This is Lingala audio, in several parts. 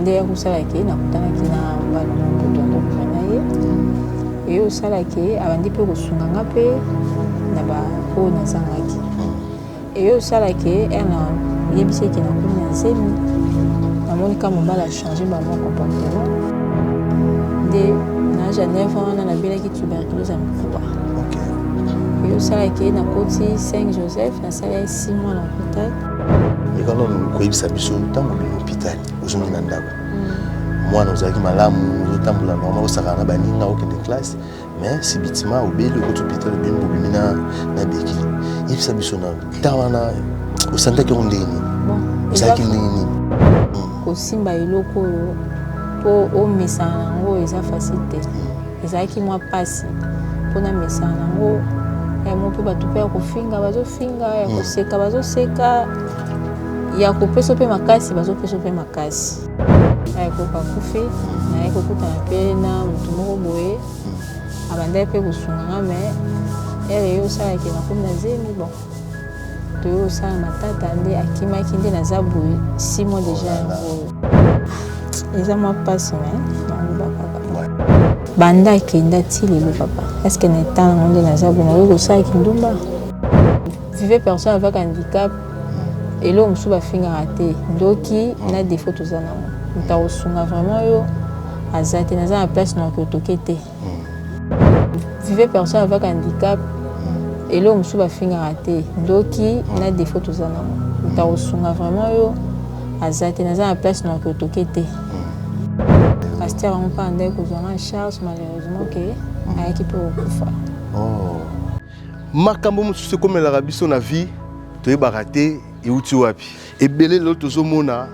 Nde ya kosala ke nakutanaki na mobali moko tondo na ye, eye osala ke abandi mpe kosunga nga mpe na baoyo nazangaki. Eye osala ke ere nayebisi eke nakomi na zemi, namoni ka mobali achange bamwa comportement. Nde na age ya 9 ans wana nabelaki tuberculose ya mikuwa. Eye osala ke nakoti Saint Joseph, nasalaki 6 mois na hôpital. Meka nanu koyebisa biso, ntango obimi hôpital, ozongi na ndako, mwana ozalaki malamu, ozotambola normal, osakana na baninga, okende classe, mais subitement obeli, okoti hôpital, obimi, obimi na béquille. Yebisa biso nanu, ntango wana osantaki yango ndenge nini? Ozalaki ndenge nini? Kosimba eloko oyo mpo omesana na yango eza facile te. Ezalaki mwa mpasi mpona mesana na yango yango, mpe bato mpe ya kofinga bazofinga, ya koseka bazoseka, ya kopesa mpe makasi bazopesa mpe makasi. Ayekoka akufi, naye kokutana mpe na motu moko boye, abandaki mpe kosunga nga, mais ere ye osalaki nakomi na zemi, bon, toye kosala matata, nde akimaki. Nde naza boye 6 mois déjà. Yango eza mwa mpasi, mais naloba kaka banda akenda ti lelo, papa, est-ce na état nango nde naza boye, nakoki kosala kindumba? Vive personne avec handicap, eloko mosusu bafingaka te, ndoki na défaut toza nango, moto akosunga vraiment yo aza te. Naza na place nakoki otoke te. Vive personne avec handicap, eloko mosusu bafingaka te, ndoki na défaut toza nango, moto akosunga vraiment yo aza te. Naza na place nakoki otoke te. Pasteur yango mpe andaki kozwanga en charge, malheureusement ke ayaki mpe kokufa. Makambo mosusu ekomelaka biso na vie, toyebaka te euti wapi. Ebele lelo tozomona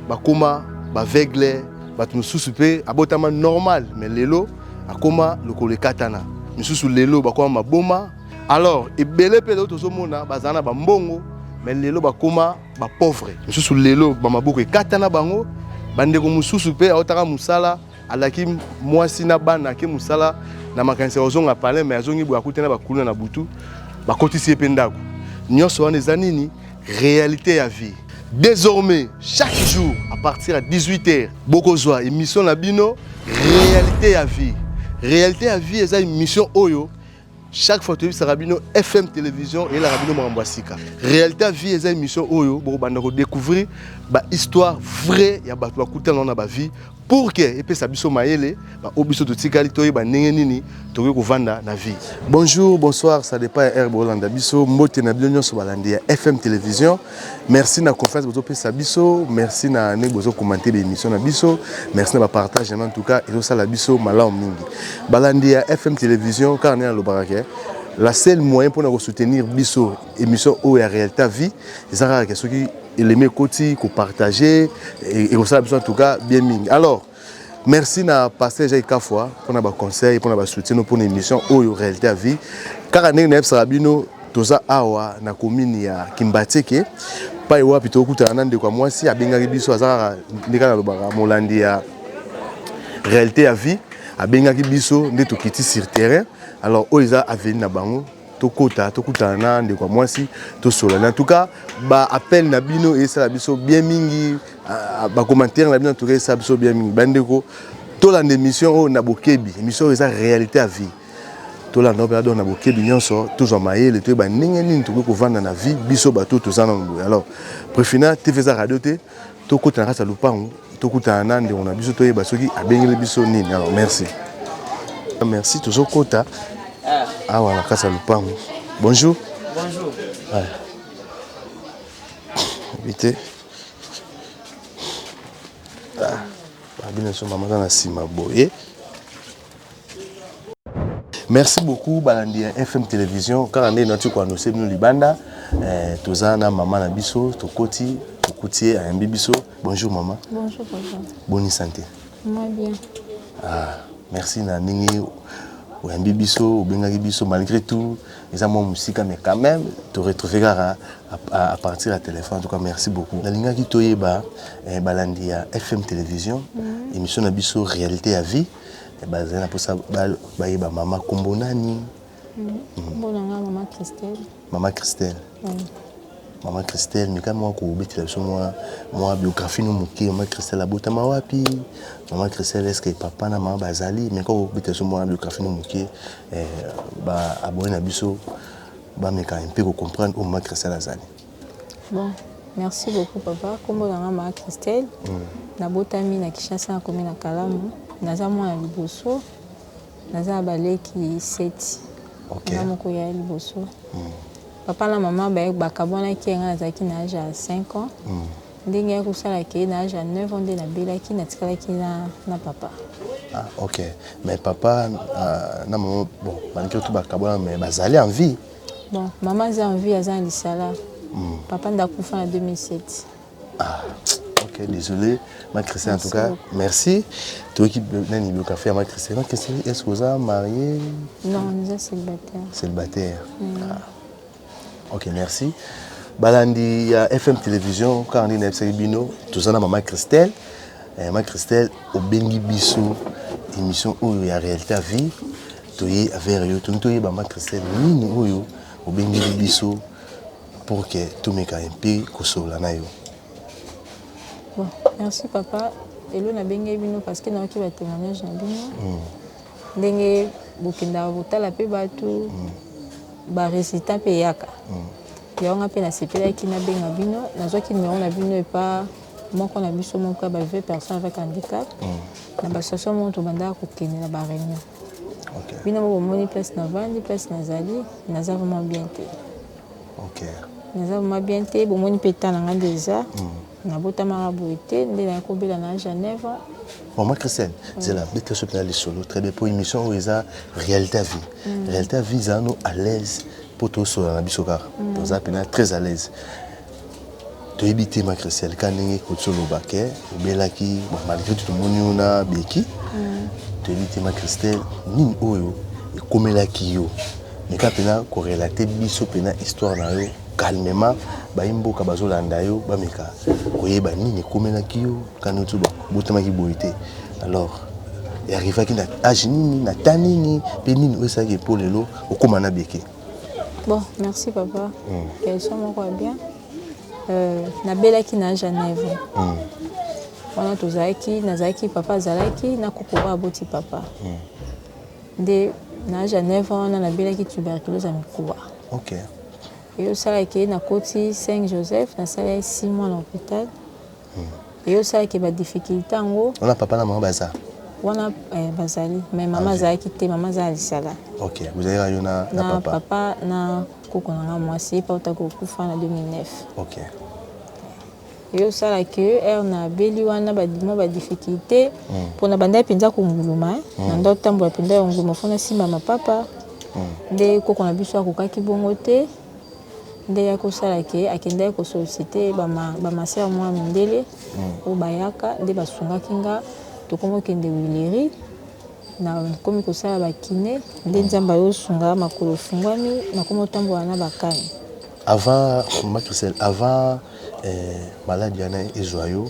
bakóma baaveugle, bato mosusu mpe abotama normal, mais lelo akóma lokolo ekatana, misusu lelo bakóma maboma. Alors ebele mpe lelo tozomona bazala na bambongo, mais lelo bakóma bapauvre. Misusu lelo bamaboko ekatana bango. Bandeko mosusu mpe aotaka mosala, alaki mwasi na bana, ake mosala na makanisi ya kozonga palin, mais azongi boye, akuti na bakuluna na butu, bakotisi ye mpe ndako. Nyonso wana eza nini? Réalité ya vie. Désormais, chaque jour à partir ya 18h, bokozwa émission na bino Réalité ya vie. Réalité ya vie eza émission oyo chaque fois toyebisaka bino, FM Télévision eyelaka bino makambo ya sika. Réalité ya vie eza émission oyo bokobanda kodécouvrir bahistoire vrai ya bato bakutana na bavie, pour que epesa biso mayele, baoyo biso totikali toyeba ndenge nini tokoki kovanda na vie. Bonjour, bonsoir, ça dépend ya heure bolanda biso. Mbote na bino nyonso balandi ya FM Télévision. Merci na confiance bozopesa biso, merci na ndenge bozocommenter baémission na biso, merci na bapartage. En tout cas ezosala biso malamu mingi. Balandi ya FM Télévision, kaka ndenge nalobaka ke la seule moyen mpona kosoutenir biso, émission oyo ya Réalité vie, eza kaka ke soki elemi ekoti, kopartage, ekosala biso en tout cas bien mingi. Alors merci na pasteur Jacques Kafwa mpona baconseil, mpona basoutien, mpona émission oyo Réalité ya vie. Kaka ndenge nayebisaka bino, toza awa na commune ya Kimbanseke, pai wapi tokutana na ndeko ya mwasi abengaki biso. Aza kaka ndenge nalobaka, molandi ya Réalité ya vie, abengaki biso nde tokiti sur terrain. Alors oyo eza avenue na bango, tokota, tokutana na ndeko ya mwasi, tosolana. En tout cas baappel na bino esala biso bien mingi, bacommentaire na bino en tout cas esala biso bien mingi. Bandeko, tolanda émission oyo na bokebi. Émission oyo eza Réalité ya vie, tolanda mpe ado na bokebi nyonso, tozwa mayele, toyeba ndenge nini tokoki kovanda na vie, biso bato toza nano boye. Alors Prefina TV eza radio te, tokota na kati ya lupango, tokutana na ndeko na biso, toyeba soki abengeli biso nini. Alors merci, merci. Tozokota awa na kati ya lupango. Bonjour. Bonjour. Te, babino so mama aza na nsima boye. Merci beaucoup balandi ya FM Télévision. Kaka nde nati koannoncer bino libanda, toza na mama na biso. Tokoti, tokuti ye, ayambi biso. Bonjour mama. Bonjour papa. Boni santé? Moi bien. Ah, merci na ndenge oyambi biso, obengaki biso malgré tout eza mwa mosika, mais quand même toretrouve kaka à partir ya téléphone. En tout cas merci beaucoup. Nalingaki toyeba, balandi ya FM Télévision, émission na biso Réalité ya vie, bazali na mposa bayeba mama kombo nani? Kombo na nga mama Christelle. Mama Christelle. Oui. Mama Christelle, meka mwa kobetela biso mwa biographie no moke. Mama Christelle abotama wapi? Mama Christelle, est ce que papa na mama bazali? Meka kobetela biso mwa biographie no moke, ba abonné na biso bameka mpe kocomprendre oyo mama Christelle azali. Bon, merci beaucoup, papa. Kombo na nga Mama Christelle. Nabotami na Kinshasa, nakomi na Kalamu. Naza mwana liboso, naza na baleki 7. Nga moko ya liboso. Papa na mama bakabwanaki nga nazalaki na age ya 5 ans. Ndenge ya kosala ke na age ya 9 ans nde nabelaki, natikalaki na papa. Ah, ok, mais papa na mama, bon, malgré tout bakabwana, mais bazali en vie? Bon, mama aza en vie, aza na lisala. Papa nde akufa na 2007. Ah, ok, désolé, ma Christelle, en tout cas beaucoup. Merci. Toyoki nani biographie ya ma Christelle. Ma Christelle, est ce que oza marié? Non, naza célibataire. Célibataire. Ah. Ok, merci. Balandi ya FM Télévision, kaka nde nayebisaki bino, toza na mama Christelle. Mama Christelle, obengi biso émission oyo ya Réalité à Vie, toye vers yo, tolingi toyeba, mama Christelle, nini oyo obengeli biso pour que tomeka mpe kosolola na yo. Bon, merci, papa. Elo nabengeli bino parce que nayoki batémoignage na bino, ndenge bokendaka kotala mpe bato, barésultat mpe eyaka. Yango nga mpe nasepelaki nabenga bino. Nazwaki numéro na bino epa moko na biso moko ya ba personne avec handicap na baassociation moko tobandaka kokende na baréunion. Bino mo bomoni place navandi, place nazali, naza vraiment bien te. Naza vraiment bien te. Bomoni mpe eta na nga nde eza. Nabotamaka boye te, nde naye kobela na age ya 9 ans. Bon, ma Christelle, zela, beta so mpena lisolo très bien, mpo émission oyo eza Réalité à Vie. Réalité à Vie eza no à l'aise mpo tosolola na biso kaka, toza mpena très à l'aise. Toyebi te, ma Christelle, ka ndenge koti oloba ke obelaki, bon, malgré tout tomoni yo na beki. Toyebi te, ma Christelle, nini oyo ekomelaki yo. Meka mpena korelater biso mpena histoire na yo calmement, bayi mboka bazolanda yo bameka koyeba nini ekomelaki yo. Kani oti botamaki boye te, alors arrivaki na age nini, na ta nini, mpe nini oyo esalaki epo lelo okóma na beke? Bon, merci, papa. Question moko ya bien. Nabelaki na age ya 9 ans. Wana tozalaki, nazalaki, papa azalaki na koko oyo aboti papa. Nde na age ya 9 ans wana nabelaki tuberculose ya mikuwa. Eyosalaki nakoti Saint Joseph, nasalaki 6 mois na hôpital. Eyosalaki badifficulté yango. Wana papa na mama baza? Wana bazali, mais mama azalaki te, mama aza ya lisala. Ok, bozalaki yo na na papa? Papa na koko na nga mwasi, ye pa otaki kokufa na 2009. Eyosalaki ere nabeli wana mwa badifficulté, mpona bandai mpenza konguluma, na ndo otambola mpenza ya nguluma, fo nasimba mapapa. Nde koko na biso akokaki bongo te, nde ya kosala ke akendaki kosolliciter bamasœur mwa mindele oyo bayaka, nde basungaki nga, tokomi okende Huileries, nakomi kosala bakiné, nde Nzambe ayosunga, makolo efungwami, nakomi otambola na bacanne. Avant, ma Christelle, avant maladie wana ezwa yo,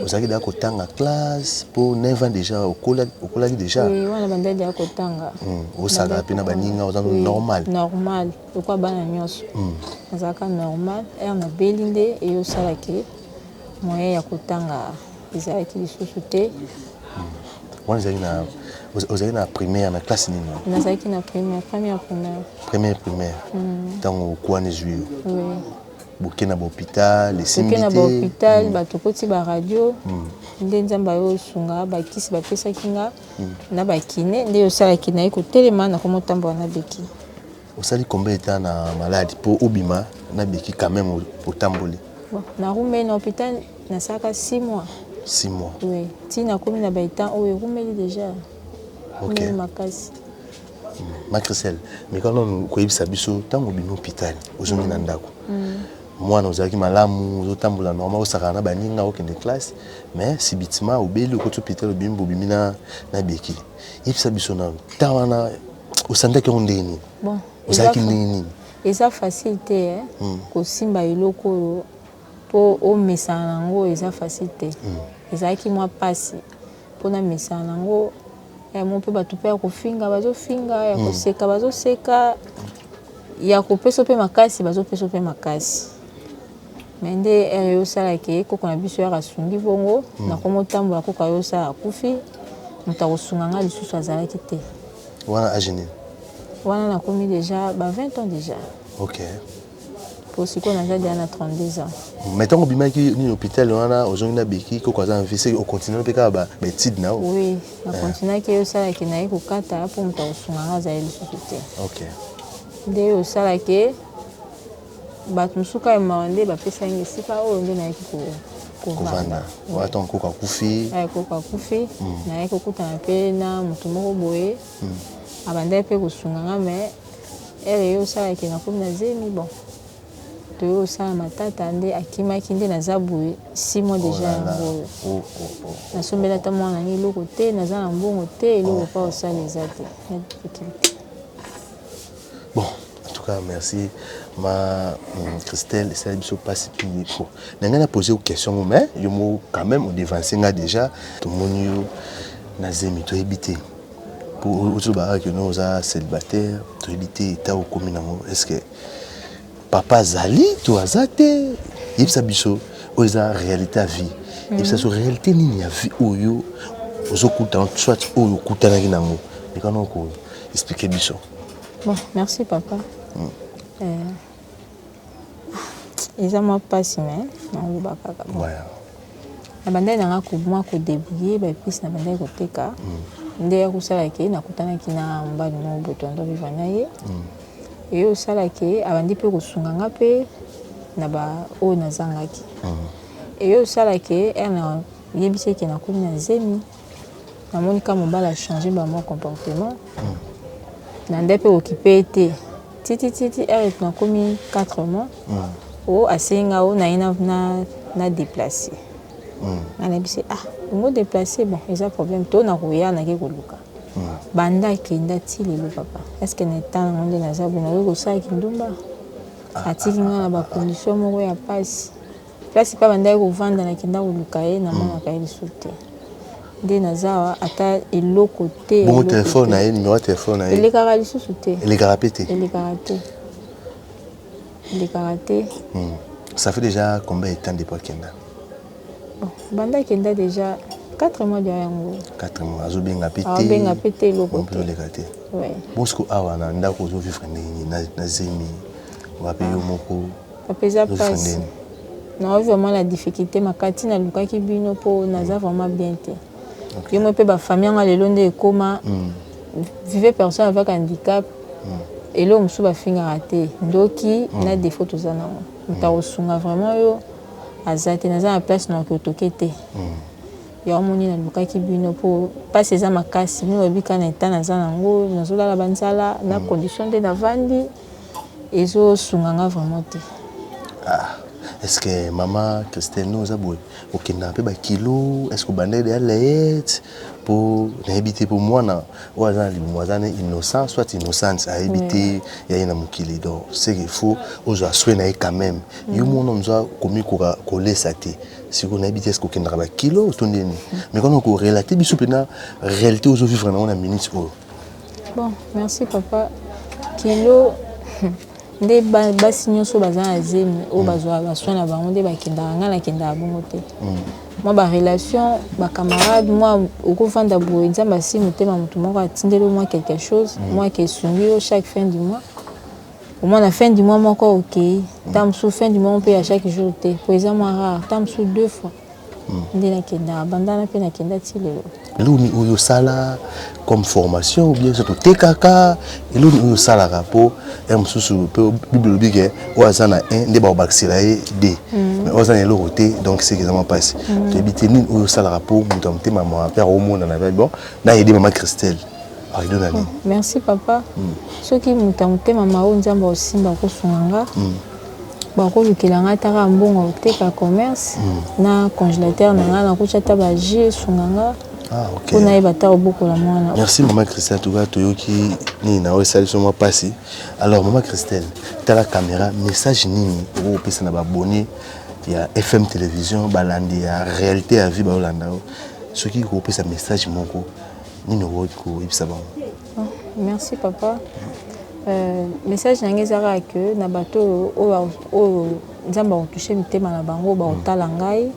ozalaki deja kotanga classe? Mpo 9 ans déjà okolaki déjà. Oui, wana bandaki deja kotanga. Osakaka mpe na baninga, oza normal? Normal lokola bana nyonso. Nazalaka normal. Ere nabeli nde eyosalaki moyen ya kotanga ezalaki lisusu te. Wana ozalaki na primaire, na classe nini? Nazalaki na primaire, première primaire. Première primaire, ntango okuwana ezwi yo? Oui. Boke na bahôpital, esimbi? Toke na te? Bahôpital, bato koti baradio, nde Nzambe ayosunga, bakisi bapesaki nga na bakiné, nde osalaki naye kotelema, nakomi otambola na beki. Osali combien de temps na maladi mpo obima na beki quand même, otamboli? Bon, narumeli na hôpital, nasalaka 6 mois. 6 mois? Oui, ti nakomi na baétat oyo, erumeli déjà. Erumeli makasi. Ma Christelle, meka nanu koyebisa biso, ntango obimi hôpital, ozongi na ndako, mwana ozalaki malamu, ozotambola normal, osakana na baninga, okende classe, mais subitement obeli, okoti hôpital, obimi, obimi na beki. Yebisa biso nanu, ntan wana osandaki yango ndenge nini? Bon, ozalaki ndenge nini? Eza facile te, eh? Kosimba eloko oyo mpo omesana na yango eza facile te. Ezalaki mwa mpasi mpona mesana na yango. Yango mpe bato mpe ya kofinga bazofinga, ya koseka bazoseka, ya kopesa mpe makasi bazopesa mpe makasi. Mais nde heure eyosala ke koko na biso yaka asungi bongo, nakomi otambola, koko ayosala akufi, moto akosunga nga lisusu azalaki te. Wana age nini? Wana nakomi déjà ba 20 ans déjà. Po sikoyo naza déjà na 32 ans. Mais ntango obimaki nini hôpital wana, ozongi na beki, koko aza na vie, seke ocontinue mpe kaka baétude na yo? Oui, nakontinuaki. Eyosalaki naye kokata mpo moto akosunga nga azali lisusu te. Nde osalaki bato mosusu kaka mawa nde bapesaki esika oyo nde nayaki kovanda. Kovanda. Wana ntango koko akufi? Aye, koko akufi, nayaki kokutana mpe na motu moko boye, abandaki mpe kosunga nga. Mais heure ye osalaki nakomi na zemi, bon, toye osala matata, nde akimaki. Nde naza boye 6 mois déjà yango oyo. Oh. Nasombeli ata mwana ngai eloko te, naza na mbongo te, eloko mpa kosala eza te, na difficulté. Bon, en tout cas merci ma Christelle. Esali biso mpasi mingi. Bon, na ngai na pose question ngo, mais yo moko quand même odevance nga déjà. Tomoni yo na zemi, toyebi te po ozolobaka ke no oza célibataire, toyebi te eta okomi nango, est ce que papa azali to aza te? Yebisa biso oyo eza réalité ya vie. Yebisa biso réalité nini ya vie oyo ozokutana, soit oyo okutanaki nango, ekana ko expliquer biso. Bon, merci papa. Eza mwa mpasi, mais naloba kaka. Bon, na bandaki nanga mwa kodébrouiller baépices, na bandaki koteka. Nde ya kosalaki nakutanaki na mobali moko boye, tondo vivre na ye. Eye osalaki abandi mpe kosunga nga mpe na ba oyo nazangaki. Eye osalaki ere nayebisi eke nakomi na zemi, namoni ka mobali achange bamwa comportement na nde mpe okipe ye te. Titititi, ere nakomi 4 mois, o asengi nga o naye na déplace. Nga nayebisi: "Ah, ongo déplace, bon, eza problème to nakoya." Nake koluka, banda akenda ti lelo papa, est-ce na état nango nde naza boye, nakoki kosala kindumba? Atiki nga na bacondition moko ya pasi. Place mpe bandaki kovanda, nakenda koluka ye, namonaka ye lisusu te. Nde naza awa, ata eloko te. Bongo telefone na ye, numéro ya telefone na ye? Elekaka lisusu te. Elekaka mpe te? Elekaka te, elekaka te. Ça fait déjà combien de temps depuis akenda? Bon, banda akenda déjà 4 mois déjà yango. 4 mois, azobenga mpe te? Abenga mpe te, eloko te. Oleka te? Ouais. Bosiko awa na ndako ozovivre ndenge nini na zemi wape yo moko? Papa, eza mpasi. Naza vraiment na difficulté makati. Nalukaki bino mpo naza vraiment bien te. Yo mo mpe bafamille yango lelo nde ekóma vivre personne avec handicap, eloko mosusu bafingaka te, ndoki na défaut toza nango. Moto akosunga vraiment yo aza te. Naza na place nakoki otoke te. Yango moni nalukaki bino mpo mpasi eza makasi. Bino bayebi kaka na état naza nango, nazolala banzala na condition nde navandi, ezosunga nga vraiment te. Ah, est ce que mama Christelle, no oza boye, okendaka mpe bakilo? Est ce que obandeli ya layete? Mpo nayebi te, mpo mwana oyo aza na libumu aza ne innocent, soit innocente, ayebi te ya ye na mokili. Donc c'est qu'il faut ozwa soin na ye quand même. Yo mwana mozo akomi kolesa te. Sikoyo nayebi te, est ce que okendaka bakilo to ndeni? Mais kana korelate biso mpena réalité ozovivre nango na minute oyo. Bon, merci papa. Kilo nde basi nyonso baza na zemi oyo bazwaka basoin na bango nde bakendaka. Ngai nakendaka bongo te. Mwa barelation, bacamarade, mwa okovanda boye, Nzambe asi motema, motu moko atindeli mwa quelque chose, mwa ke esungi yo chaque fin du mois. Omwa na fin du mois moko okei, ta mosusu fin du mois mpe ya chaque jour te, po eza mwa rare, ta mosusu deux fois nde nakendaka. Bandana mpe nakenda ti lelo. Eloko nini oyo osala comme formation, ou bien soki otekaka, eloko nini oyo osalaka? Mpo ya mosusu mpe Bible elobi ke oyo aza na 1 nde bakobakisela ye 2, mais oyo aza na eloko te, donc seke eza mwa mpasi. Toyebi te nini oyo osalaka mpo moto ya motema mawa mpe akomonana mpe bon na aider mama Christelle, aider na nini? Merci papa. Soki moto ya motema mawa, Nzambe akosimba, akosunga nga, bakolukela nga taka mbongo koteka commerce na congélateur na nga, nakotya ata bajus, esunga nga mpo nayeba ata kobokola mwana. Merci mama Christelle. En tout cas toyoki nini na oyo esali biso mwa mpasi. Alors mama Christelle, tala caméra, message nini okokopesa na baabonnés ya FM Télévision, balandi ya Réalité ya Vie baolanda yo? Soki okopesa message moko, nini okoki koyebisa bango? Oh, merci papa. Message na ngai eza kaka ke na bato oyo oyo Nzambe akotouche mitema na bango, bakotala ngai,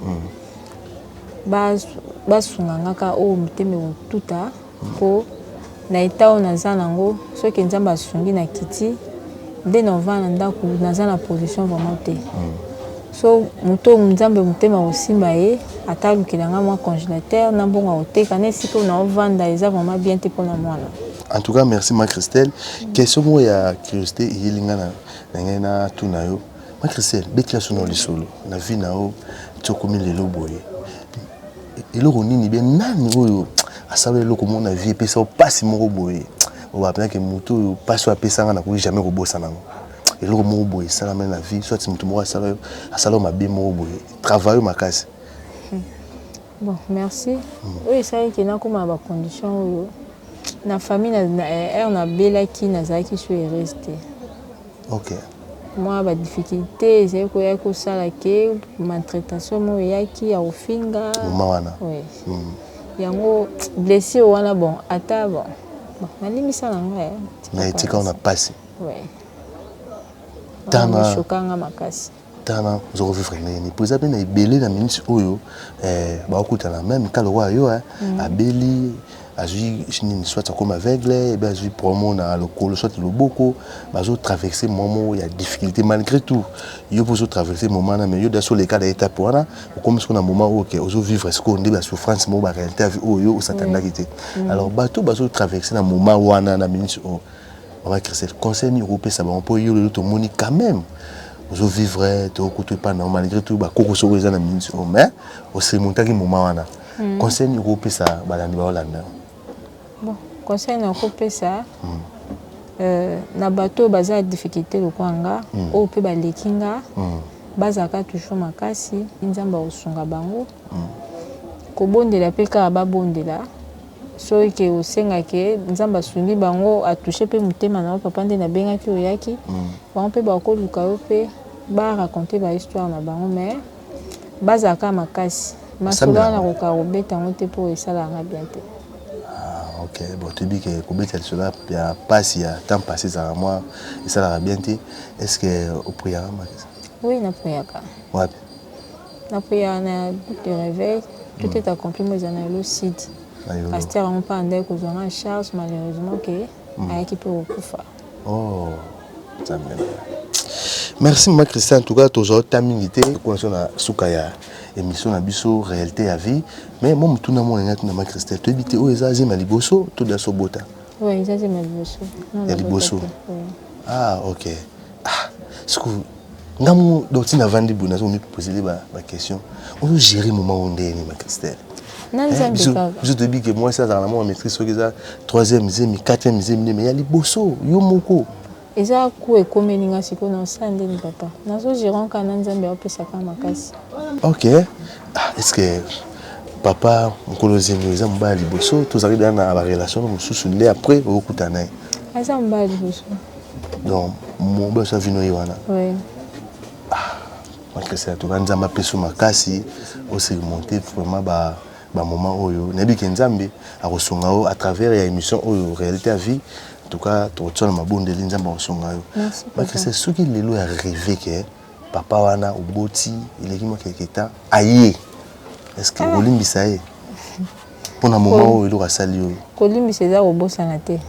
basunga nga kaka oyo motema ekotuta, mpo na eta oyo naza nango, soki Nzambe asungi na kiti nde na ovanda na ndako, naza na position vraiment te. So moto oyo Nzambe motema kosimba ye, ata alukela nga mwa congélateur na mbongo akoteka na esika oyo naovanda, eza vraiment bien te mpona mwana. En tout cas, merci ma Christelle. Question moko ya curiosité eyeli nga na ngai na tuna yo. Ma Christelle, betela so na lisolo na vie na yo ti okomi lelo boye. Eloko nini be nani oyo asala eloko moko na vie epesa yo mpasi moko boye, oyo apenake motu oyo mpasi oyo apesanga nakoki jamais kobosana yango? Eloko moko boye esalama na vie, soit motu moko asala yo, asala yo mabe moko boye, travail makasi. Bon, merci. Oyo esalaki nakóma na bacondition oyo na famille, na heure nabelaki, nazalaki so heureuse te. Mwa badifficulté ezali koya kosala ke maltraitation moko eyaki ya kofinga. Moma wana. Oui. Yango blessure wana, bon, ata bon, nalimbisa na ngai. Na etika wana mpasi. Oui. Tana eshokanga makasi. Tana oza kovivre ndenge nini? Po eza mpe na ebele na miniti oyo bakokutana même ka lokola yo, abeli, azwi nini, soit akoma aveugle, ebe azwi problème na lokolo soit loboko, bazotraverse moment ya difficulté. Malgré tout, yo mpo ozotraverse moment wana, mais yo da so oleka na étape wana, okomi sikoyo na moment oyo ke ozovivre sikoyo nde basouffrance moko, baréalité ya vie oyo osatandaki te. Alors bato bazotraverse na moment wana na miniti oyo, mama Christelle, conseil nini okopesa bango? Mpo yo lelo tomoni quand même ozovivre, tokutu epai na yo, malgré tout bakoko soko eza na miniti oyo, mais osurmontaki moment wana. Conseil nini okopesa balandi baolanda yo? Bon, conseil nakopesa na bato oyo baza ya difficulté lokola nga, oyo mpe baleki nga, bazalaka toujours makasi, Nzambe akosunga bango. Kobondela mpe kaka babondela, soki ke osengaki, Nzambe asungi bango, atouche mpe motema na yo, papa nde nabengaki, oyaki, bango mpe bakoluka yo mpe baraconte bahistoire na bango, mais bazalaka makasi. Masolo wana nakoka kobeta yango te mpo esalaka bien te. Ah, ok, bon, toyebi ke kobeta lisolo ya mpasi ya temps passé ezalaka mwa esalaka bien te. Est ce que opriaka makasi? Oui, napriaka. Wapi? Napriaka na groupe de réveil Tout est accompli mo eza na Yolo Sud. Pasteur yango mpe andaki kozwa nga en charge, malheureusement ke ayaki mpe kokufa. Oh, Nzambe. Merci mama Christian. En tout cas, tozwa ta mingi te kuna so na suka ya émission na biso Réalité ya vie, mais mo motuna mo nanga tuna, ma Christelle, toyebi te oyo eza zema liboso to da sobota? Oui, eza zema liboso. Ya liboso. Ah ok. Ah, sikoyo nga mo donc ntina avandi boye, nazo miposele baquestion: ozogérer moment oyo ndenge nini, ma Christelle? Na Nzambe kaka. Biso toyebi ke mwasi azalaka na mwa maîtrise soki eza troisième zemi, quatrième zemi nde, mais ya liboso yo moko. Eza ku ekomeli nga sikoyo, nasala ndeni papa? Nazogérer kaka na Nzambe, aopesaka makasi. Ok. Ah, est ce que papa mokolo zemi eza mobali ya liboso tozalaki deja na barelation mosusu nde après okokutana na ye? Aza mobali ya liboso. Donc mobali so avino ye wana? Oui. Makasi. En tout cas, Nzambe apesi makasi osurmonte vraiment ba bamoment oyo. Nayebi ke Nzambe akosunga yo à travers ya émission oyo Réalité ya vie. En tout cas, tokotia na mabondeli, Nzambe akosunga yo. Merci. Makasi, soki lelo ya rêve ke papa wana oboti eleki mwa quelque temps aye, est ce que okolimbisa ye mpona moment oyo eloko asali oyo? Kolimbisa eza kobosana te,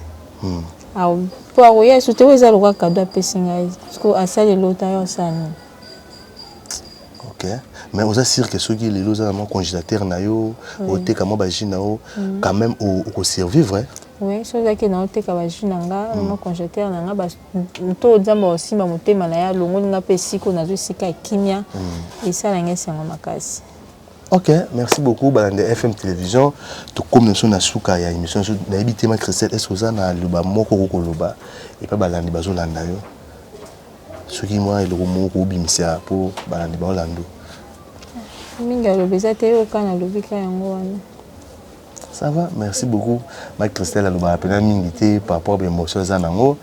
mpo akoya esu te. Oyo eza lokwa cadeau apesi ngai, parceque asali elota yo, asala nini? Ok, mais oza sûr que soki lelo oza na mwa congélateur na yo, oteka mwa bajus na yo, quand même okosurvivre? Oui, so ozalaki na oteka bajus na nga, mwa congélateur na nga, moto Nzambe akosimba motema na ye, alongoli nga mpe esika oyo nazwa, esika ya kimia, esala nga esengo makasi. Ok, merci beaucoup balanda FM Télévision. Tokomi biso na suka ya émission. Nayebi te, ma Christelle, est ce que oza na liloba moko okokoloba epai balandi bazolanda yo? Soki mwa eloko moko kobimisa mpo balandi baolanda. Mingi aloba eza te, oyo kaka nalobi ka yango wana. Ça va, merci beaucoup ma Christelle. Alobaka mpena mingi te par rapport baémotion eza nango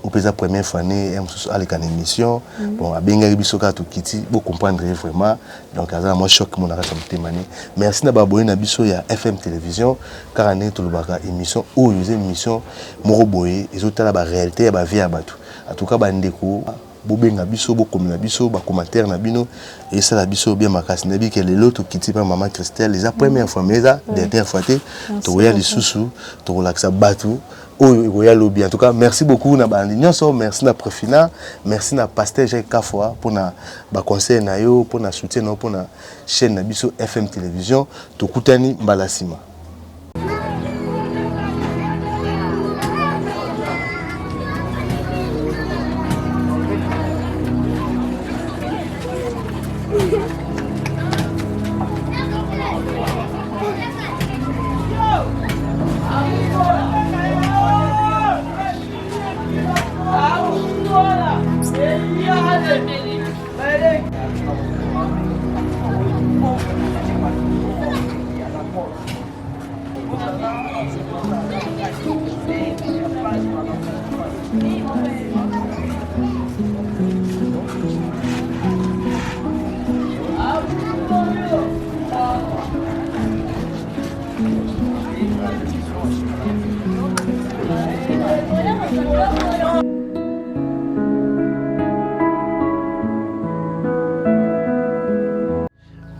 mpe eza première fois ne ya mosusu aleka na émission. Bon, abengaki biso kaka, tokiti, bocomprendre ye vraiment. Donc aza na mwa choc mo na kati ya motema ne. Merci na baboye na biso ya FM Télévision. Kaka ndenge tolobaka, émission oyo eza émission moko boye ezotala baréalité ya bavie ya bato. En tout cas, bandeko. Bobenga biso, bokomela biso bacommentaire na bino, esala biso bien makasi. Nayebi ke lelo tokiti mpe mama Christelle, eza première fois mais eza dernière fois te. Tokoya lisusu, tokolakisa bato oyo ekoya lobi. En tout cas, merci beaucoup na balandi nyonso. Merci na Profina, merci na pasteur Jacques Kafwa mpona baconseil na yo, mpona soutien na yo, mpona chaîne na biso FM Télévision. Tokutani mbala nsima.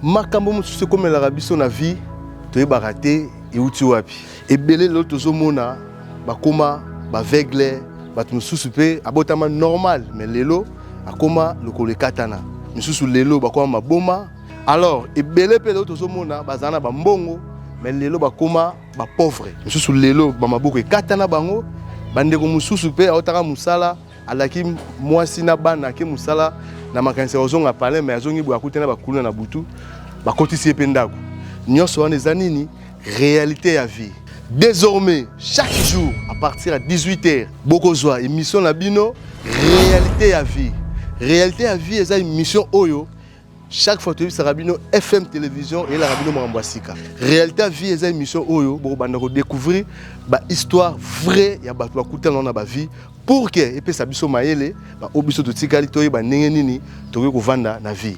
Makambo mosusu ekomelaka biso na vie, toyebaka te euti wapi. Ebele lelo tozomona bakoma baaveugle, bato mosusu mpe abotama normal mais lelo akoma lokolo ekatana, misusu lelo bakoma maboma. Alors ebele mpe lelo tozomona bazala na bambongo mais lelo bakoma bapauvre, misusu lelo bamaboko ekatana bango. Bandeko mosusu mpe aotaka mosala, alaki mwasi na bana, ake mosala na makanisi ya kozonga palin, mais azongi boye, akuti na bakuluna na butu, bakotisi ye mpe ndako. Nyonso wana eza nini? Réalité ya vie. Désormais, chaque jour à partir ya 18h, bokozwa émission na bino Réalité ya vie. Réalité ya vie eza émission oyo chaque fois toyebisaka bino FM Télévision eyelaka bino makambo ya sika. Réalité ya vie eza émission oyo bokobanda kodécouvrir bahistoire vrai ya bato bakutana na bavie, pour que epesa biso mayele, baoyo biso totikali toyeba ndenge nini tokoki kovanda na vie.